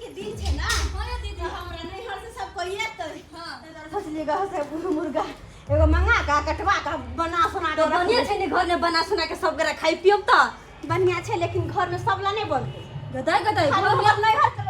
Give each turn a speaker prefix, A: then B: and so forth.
A: के दिन छै ना।
B: हाँ ये दीदी।
A: तऽ हमरा नैहर से सब कोई एतै।
B: हाँ।
A: ताहि दुआरे सोचलियै गऽ से मुर्गा एगो मंगा कऽ कटवा कऽ बना सोना
B: तो
A: कऽ रख
B: बढ़िया छै ने, घर में बना सुना के सब गोरा खाइ पियब तऽ।
A: बढ़िया छै, लेकिन घर में सब ला नहि बनतै।
B: गदाय गदाय
A: खाली
B: घर में
A: हमर नैहर के